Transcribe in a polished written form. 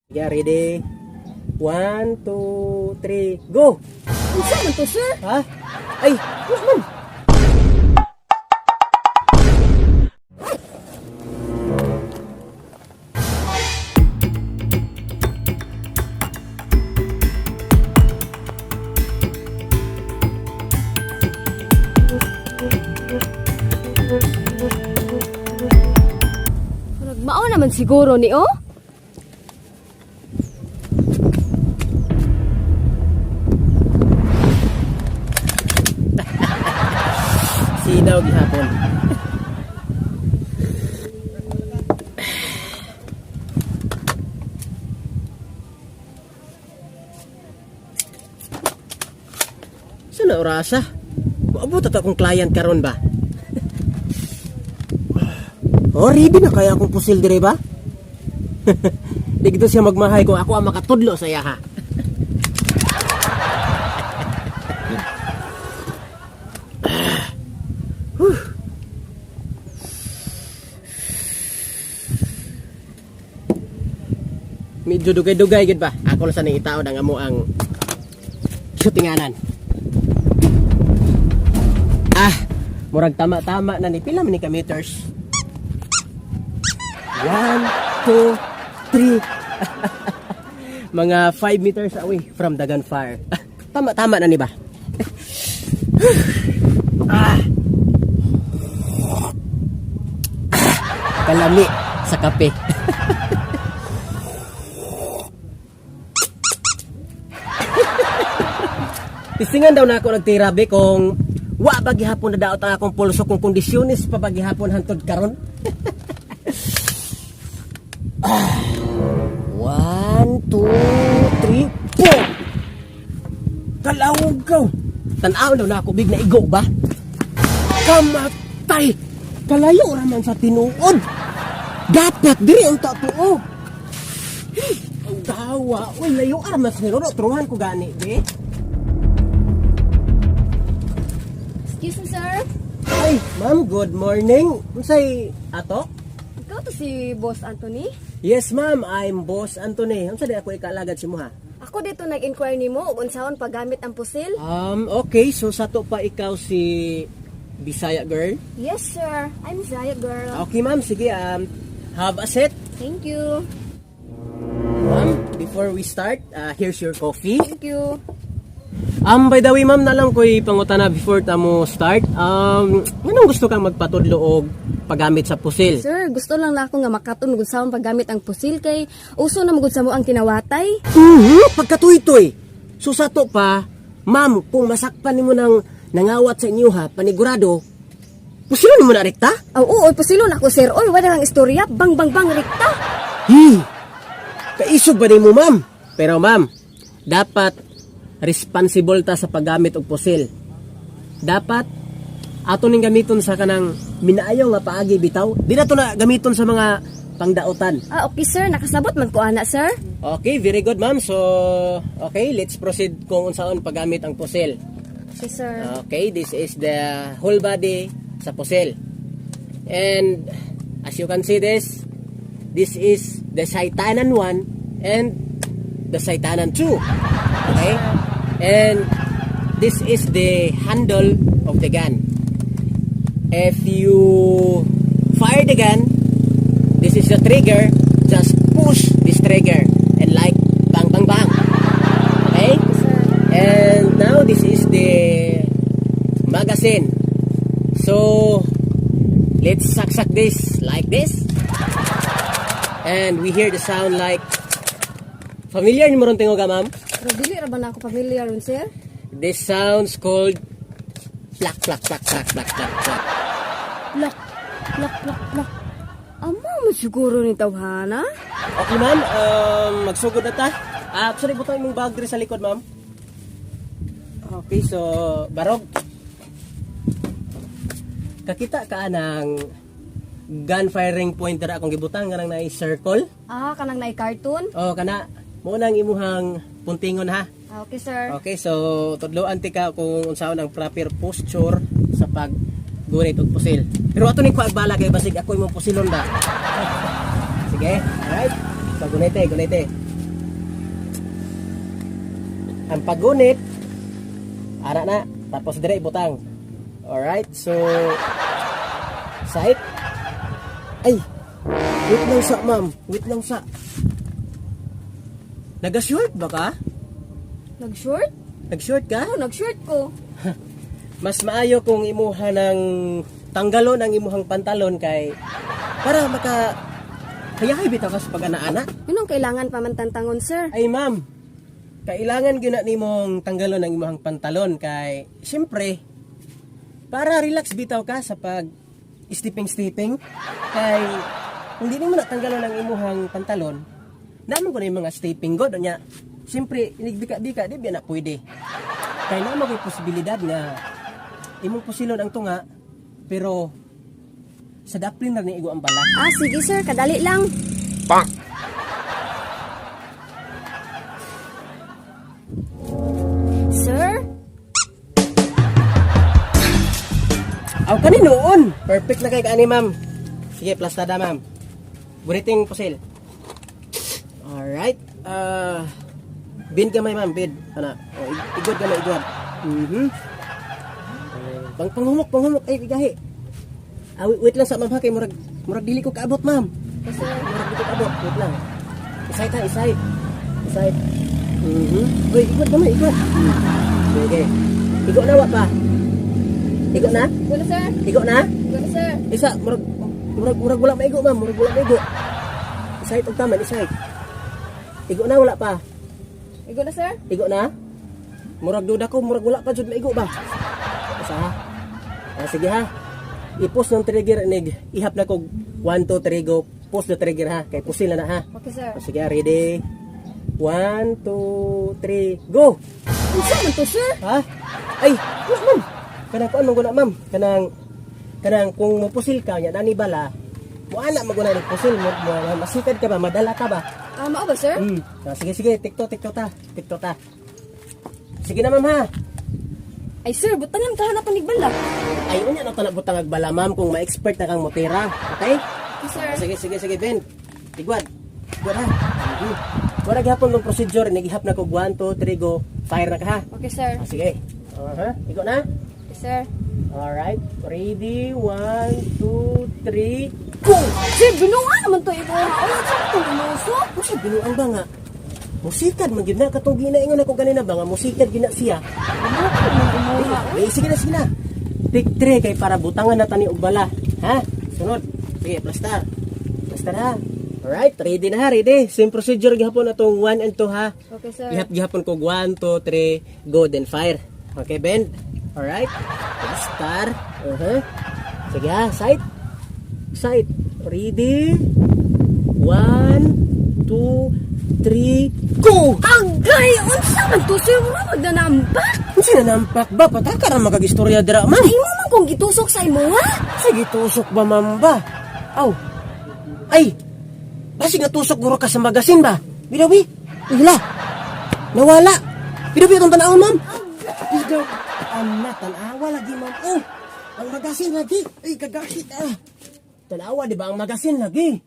Yeah, ready? One, two, three, go! Unsa man to, sir? Ha? Ay, wala man. Murag mao naman siguro ni oh. Sinaw gihapon. Saan na orasa? Maabot ato akong client karon ba? Oh, ready na kaya akong pusil dire ba? Di gito siya magmahay kung ako ang makatudlo sa iya ha. Medyo dugay-dugay gid ba? Ako lang sa nang itaod ang amo ang shootinganan. Ah, murag tama-tama na ni pila man ni ka meters. One, two, three. Mga 5 meters away from the gunfire. Tama-tama na ni ba? Ah. Kalami sa kape. Tisingan daw na ako nagtira be kung wa ba gihapon na daot ang akong pulso kung kondisyones pa ba gihapon hantod karon. Ah. One, two, three, four. Kalawag ka. Tanaw daw na ako big na igo ba? Kamatay. Kalayo ra man sa tinuod. Dapat diri ang tatuo. Ang dawa, uy, layo armas ni Roro, truhan ko gani, be. Excuse me, sir. Ay, ma'am, good morning. Unsay ato? Ikaw to si Boss Anthony? Yes, ma'am, I'm Boss Anthony. Unsa di ako ikaalagad si mo ha? Ako dito nag-inquire nimo og unsaon paggamit ang pusil. Okay, so sa to pa ikaw si Bisaya girl. Yes, sir. I'm Zaya girl. Okay, ma'am, sige, have a seat. Thank you. Ma'am, before we start, here's your coffee. Thank you. By the way, ma'am, nalang ko'y pangutana before ta mo start. Anong gusto kang magpatudlo og paggamit sa pusil? Sir, gusto lang na ako nga makaton og unsaon paggamit ang pusil kay uso na magud sa mo ang kinawatay. Pagkatuy-tuy. So sa to pa, ma'am, kung masakpan nimo ng nangawat sa inyo ha, panigurado, pusilo nimo na rekta? Aw, oo, pusilon ako, sir. Oy, wala kang istorya. Bang bang bang rekta. Hi! Kaisog ba nimo, ma'am? Pero ma'am, dapat responsible ta sa paggamit og pusil. Dapat ato ning gamiton sa kanang minaayo nga paagi bitaw. Di na to na gamiton sa mga pangdaotan. Ah, okay, sir. Nakasabot man ko ana, sir. Okay, very good, ma'am. So, okay, let's proceed kung unsaon paggamit ang pusil. Okay, sir. Okay, this is the whole body sa pusil. And as you can see this, this is the Saitanan 1 and the Saitanan 2. Okay? And this is the handle of the gun. If you fire the gun, this is the trigger. Just push this trigger and like bang bang bang. Okay? Okay, sir. And now this is the magazine. So let's saksak this like this. And we hear the sound like familiar ni mo ron tingoga, ma'am? Pero dili ra ba na ako familiar ron, sir? This sounds called plak plak plak plak plak plak plak. Plak, plak, plak, plak. Amo mo siguro ni tawhana? Okay, ma'am, magsugod na ta. Ah, sorry, butang imong bag diri sa likod, ma'am. Okay, so barog. Kakita ka ng gun firing pointer akong gibutang kanang na circle. Ah, kanang naay cartoon? Oh, kana mo nang imuhang puntingon ha. Ah, okay, sir. Okay, so tudloan ti ka kung unsaon ang proper posture sa pag gunit og pusil. Pero ato ning kuag bala kay basig ako imong pusilon ba. Sige, alright. So gunite, gunite. Ang paggunit, ara na, tapos dire ibutang. Alright, so sight. Ay, wait lang sa, ma'am. Wait lang sa. Naga-short ba ka? Nag-short? Nag-short ka? Oo, nag-short ko. Mas maayo kung imuha ng tanggalon ang imuhang pantalon kay para maka hayahay bitaw ka sa pag-ana-ana. Yun ang kailangan pa man tantangon, sir. Ay ma'am, kailangan gyud na nimong tanggalon ang imuhang pantalon kay siyempre para relax bitaw ka sa pag stepping stepping kay kung di nimo na tanggalon ang imuhang pantalon, naman ko na yung mga stepping god nya. Siyempre inigbika-bika di ba na pwede. Kay naman ko'y posibilidad nga imong pusilon ang tunga pero sa daplin na ni igo ang bala. Ah, sige sir, kadali lang. Sir? Aw kani noon. Perfect na kay kaani, ma'am. Sige, plastada, ma'am. Guniting pusil. Alright. Ah, bin gamay, ma'am, bin. Ana. O, igod gamay, igod. Pang panghumok, panghumok ay igahi. Ah, wait, wait lang sa ma'am ha kay murag murag dili ko kaabot, ma'am. Sir. Murag dili ko kaabot. Wait lang. Isay ta, isay. Isay. Uy, igod gamay, igod. Sige. Igo na wa pa. Igo na? Wala sir. Igo na? Wala sir. Isa, murag, murag, murag wala maigo, ma'am. Murag wala maigo. Isay, og taman, isay. Igo na, wala pa. Igo na sir. Igo na? Murag duda ko, murag wala pa jud maigo ba? Isa ha? Ah, sige ha. I-post ng trigger nig ihap na kog 1 2 3 go. Post the trigger ha kay pusil na na ha. Okay sir. Ah, sige, ready. 1 2 3 go. Unsa man to sir? Ha? Ay, wala ma'am. Kanang kuan man guna ma'am. Kanang kanang kung mopusil ka nya nani bala, mo ana maguna ni pusil mo, mo masikad ka ba, madala ka ba? Ah, mao ba sir? Ah, sige sige, tikto tikto ta, tikto ta. Sige na ma'am ha. Ay sir, butangan ka na to bala. Ay unya na to na butang ag bala ma'am kung ma-expert na kang motira. Okay? Okay sir. Ah, sige sige sige Ben. Igwad. Igwad ha. Wala gihapon tong procedure, nagihap na kog 1 2 3 go. Fire na ka ha. Okay sir. Ah, sige. Aha, igo na. Okay sir. Alright, ready, 1, 2, 3, go! Sir, binuha naman to imo. Ay, unsa man tong inuso? Kasi binuang ba nga? Musikad man gyud na katong ginaingon ako ganina ba nga musikad gina siya. Binuha naman imuha. Eh, sige na sige na. Take 3 kay para butangan na tani og bala, ha? Sunod. Sige, plaster. Plaster ha. Alright, ready na ha, ready. Same procedure gihapon atong 1 and 2 ha. Okay sir. Ihap gihapon ko 1 2 3 go then fire. Okay, bend. Alright. Plaster. Uh-huh. Sige ha, sight. Sight. Ready? 1 2 3 go! Agay, unsa man to sir? Mura magnanampak. Unsa na nampak ba? Pataka ra magagistorya dira, ma'am. Ay mo man kung gitusok sa imo ha? Sige, tusok ba, ma'am ba? Aw. Ay! Basig nga tusok guro ka sa magasin ba? Bidawi! Uy, hala! Nawala! Bidawi itong tanawon, ma'am! Bidaw! Ana, tanawa lagi, ma'am. Oh! Ang magasin lagi! Ay, kagakit ah! Tanawa, di ba? Ang magasin lagi!